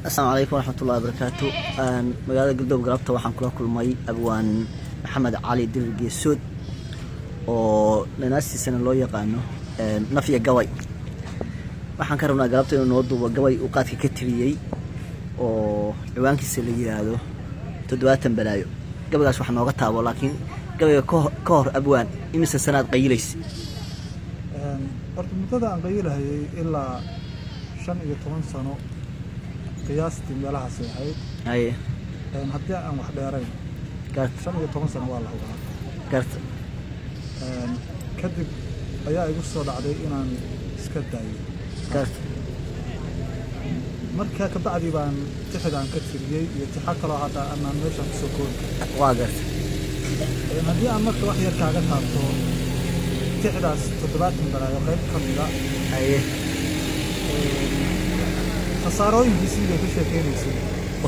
Asalaamu calaykum waraxmatullahi wabarakaatu. Magaalada Galdob galabta waxaan kula kulmay abwaan Maxamed Cali Dirir Geesood, oo nanaasiisana loo yaqaano Nafya Gabay. Waxaan ka rabnaa galabta inuu noo duubo gabay uu qaadka ka tiriyey oo ciwaankiisa la yiraahdo 70 Balaayo. Gabaygaas wax nooga taabo, laakiin gabayga ka hor, abwaan, imise sanaad qayilaysa? Horta muddada aan qayilahayay ilaa 15 sano qiyaastii meelahaasay ahayd. Haddii aan wax dheerayn, 15 sano waa la hubaa. Kadib ayaa igu soo dhacday inaan iska daayo. Markaa kabacdi baan tixdaan ka tiriyey iyo tixo kaloo hadda anaan meeshaan kusoo koobi karin. Waa garta. Haddii aan marka wax yar kaaga taabto tixdaas 70 Balaayo qayb ka mida, khasaarooyinkiisii bay ka sheekeynaysay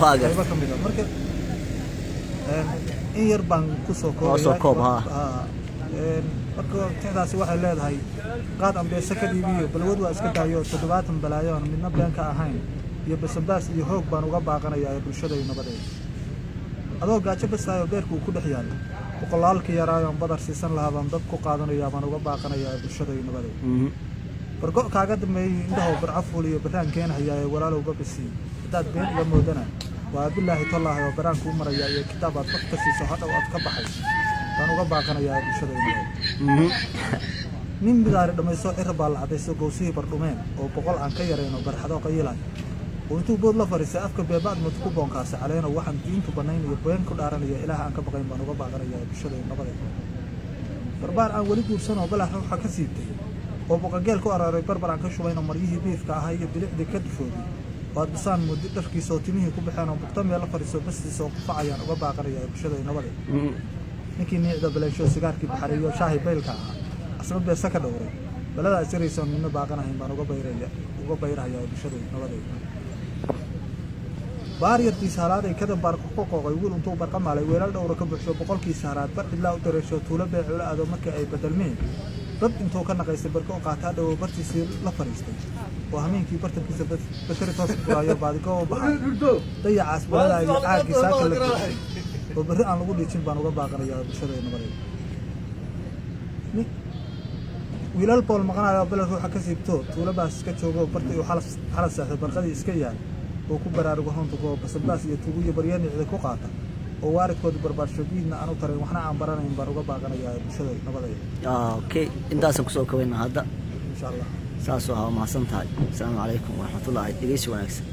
Waa garta. Qaybo ka mid a. Marka in yar baan kusoo Noo soo koobaya. koob, haa. Haa. Marka tixdaasi waxay leedahay: qaad ambeese ka dhiibiyo, balwad waa iska daayo, 70 balaayoon midna been ka ahayn iyo basanbaas iyo hoog baan uga baaqanayaa ee bulshadayu nabadeed. Adoo gaajo basaayo beerku uu ku dhex yaallo, boqolaalkii yaraayoon badar siisan lahaa baan dab ku qaadanayaa baan uga baaqanayaa ee bulshadayu nabadeed. Bargo kaaga dambeeyey indhahoo barco fuuliyo barraan keenhayaa ee walaalow babisii, haddaad been iga moodana waa bilaahi tallaahi oo baraan kuu maraya iyo kitaab aad wax ka siiso hadhow aad ka baxayso baan uga baaqanayaa ee bulshadayu nabadeed. Nin bidaari dhammaysto, cira baa la cadaysto, gowsihii bardhumeen oo 100 aan ka yarayno barxado qayilayo oo intuu bood la fadhiistay afka beebaad mud ku boonkaasa caleeno, waxaan diintu bannayn iyo been ku dhaaranaya, Ilaah aan ka baqayn baan uga baaqanayaa ee bulshadayu nabadeed. Barbaar aan weli guursan oo balax ruuxa ka siibtay oo boqogeel ku arooray, barbar aan ka shubayn oo maryihii biifka ahaa iyo bilicdii ka dufoobay, waad bisaan muddi dharkiisa oo timihii ku baxeen oo bugta meel la fadhiiso bastiisa oo qufacayaan uga baaqanayaa bulshada nabadeed. Ninkii niicda baleensho, sigaarkii baxariyo, shaahi baylka ahaa asna beesa ka dhowray, baladaa isiraysoon midna baaqanahayn baan uga bayraya, uga bayrhayaa bulshada nabadeed. Baar yartiisa halaaday kadan baar ku qooqay, wiil intuu barqa maalay weelal dhowra ka buuxsho, boqolkiisa halaad bar cidlaa u dareesho, tuulo beecula aado markii ay bedelmeen, dad intuu ka naqaystay barko u qaataa dhowo bartiisii la fadhiistay oo hameenkii bartankiisa bateri toos furaayo baadigoo u baxay, dayacaas balada iyo caagii saaka la buuxshay oo berri aan lagu dhiijin baan uga baaqanayaa bulshada nabadeed. Wiilal bool maqanayo beled ruuxa ka siibto, tuulo baas iska joogo, barta uu xalas xalas seexdo barqadii iska yaal oo ku baraarugo honta oo basabaas iyo tuugo iyo baryanicda ku qaata oo waalidkooda barbaarsho, biidna aan u tarayn, waxna aan baranayn baan uga baaqanayaa bulshada nabadeed. Okay, intaasaan kusoo kabayna hadda. Insha Allah. Saasoo ahaa, mahadsan tahay. Asalaamu calaykum waraxmatullahi. Dhegeysi wanaagsan.